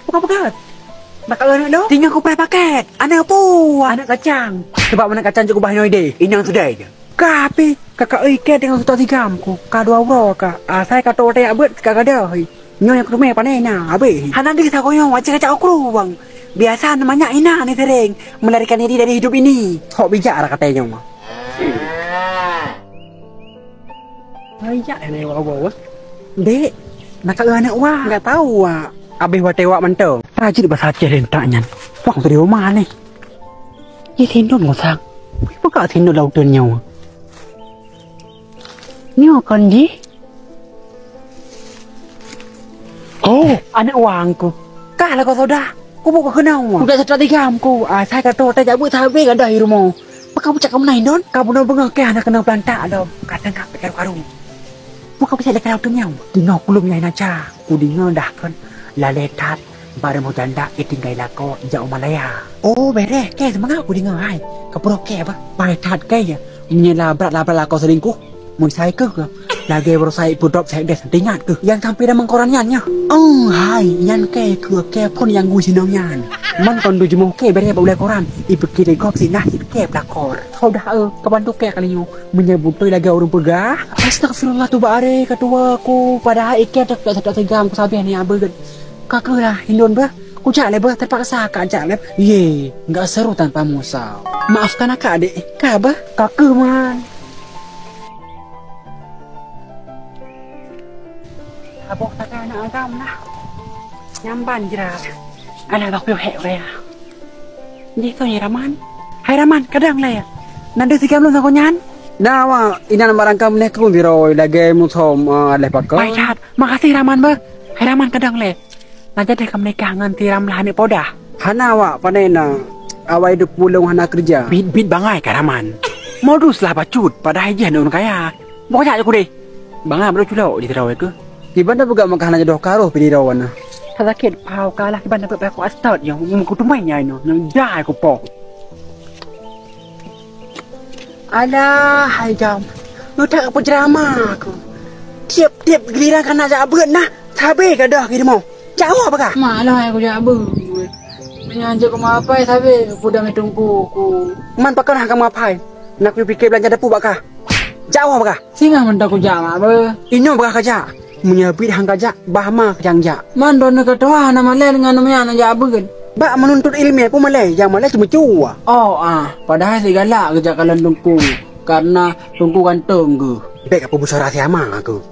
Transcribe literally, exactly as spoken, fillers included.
Bukan peugah. Nak kawin aneuk lôn? Tinggai kupreh paket. Aneuk peue? Aneuk kacang. Sebab aneuk kacang jeuet kubah inoe idéh. Inong seudai je. Ka pih, kakak euy, kée teungoh seutôt sigam ku. Ka dua uroe ka. Asai ka trok watée jak beuet, ka gadôh. Nyoe nyang keureume pane na, habéh. Hana deuh sagoe nyoe, wajéb kacak ukeue bang. Biasa na manyak inan ni sering melarikan diri dari hidup ini. Sok bijak lah katai nyoe. Hai, jak dah naik awak-awak. Dek, nak kat aneuk wak? Enggak tahu, Wak. Habéh watée wak mantong. Rajin bahasa Aceh rentak nyan. Wang tu di rumah ni. Ye sindon ngosang. Wih, peugah sindon lautan nyawa. Nyoe kon jih. Oh, aneuk wak ku. Kah lagoe soda. Kubu ka keunong. Udah seutôt tigam ku. Asai ka trok tajak beuet sabe gadoh i rumoh. Pakon bucak ka meunan don? Ka bunoe beungoh keh hana keunong peulantak lom. Ka teuka pike karu. Bukan bucak lé kalau teungoh. Teungoh kulom nyang na ca. Kudeungoe dah kon lalée that bareng mujanda itinggai lakoe jak u Malaya. Oh, bereh. Keh seumangat kudeungoe hai. Ka peuroh keh bah. Pai that keh ya. Meunyoe labrat-labrat lakoe selingkuh. Meusai keuh ka. Lagée baroe saét peudrop saét des teuingat keuh nyang sampai dalam koran nyan nyoe. Oh hai, nyan kée keu kée phon nyang gui sinong nyan. Man kon dujeumuh kée bere bak ulée koran, ipeuki lé gob sinah cit kée pelakor. Soda eu, kaban tukée kali nyoe, meunyoe beutôi lagée ureuëng peugah. Astagfirullah tuba are katuwa ku, padahai ikée dak dak dak tegam ku sabeh ni abeuet. Ka keuh lah hindon bah, kujak lé bah terpaksa ka jak lé. Ye, enggak seru tanpa Musa. Maafkan akak dek, ka bah, ka keuh man. Aboh takai aneuk agam lah. Nyamban jira. Alah bak piôh hek waya. Jih tu Raman. Hai Raman, kadang lah ya. Nade sigam lôn sagoe nyan? Nah, wak, inan barangkam neh kun siroi lagée musom uh, aleh pakai. Pai that. Makasih Raman bah. Hai Raman, kadang leh. Nah jadi ka meunikah ngon si Ramlah aneuk podah. Hana wak, pane na. Awai deuh pulong hana keureuja. Bit-bit bangai ka Raman. Modus lah bacut, padahai jih aneuk ureuëng kaya. Bukon jak ku deh. Bangai baru culok di terawe ke. Kiban dah peugah maka hana jodoh karoh pidi rawan na. Sakit pau kalah kiban dapat aku astat yang kutumai nyai no. Nyang jai ku po. Alah, hai jam. Lu tak apa ceramah aku. Tiap-tiap giliran kana jak beut nah, sabe gadoh ke demo. Jauh apa kah? Mak lah aku jak beut. Meunyoe anjak ku mapai sabe pudam tungku ku. Man pakon haka mapai? Nak pikir belanja depu bak kah? Jauh apa kah? Singa mantong ku jak mak be. Inyo bakah kajak. Meunyoe bit hang kajak, bah ma kajang jak. Man droeneuh keutuha hana malée deungon meunyan jak beut. Bak menuntut ilmu pun malée, nyang malée cuma cua. Oh ah, padahai sigalak geujak kalon tungku, karena tungku gantong geuh. Bek apa busara siama aku.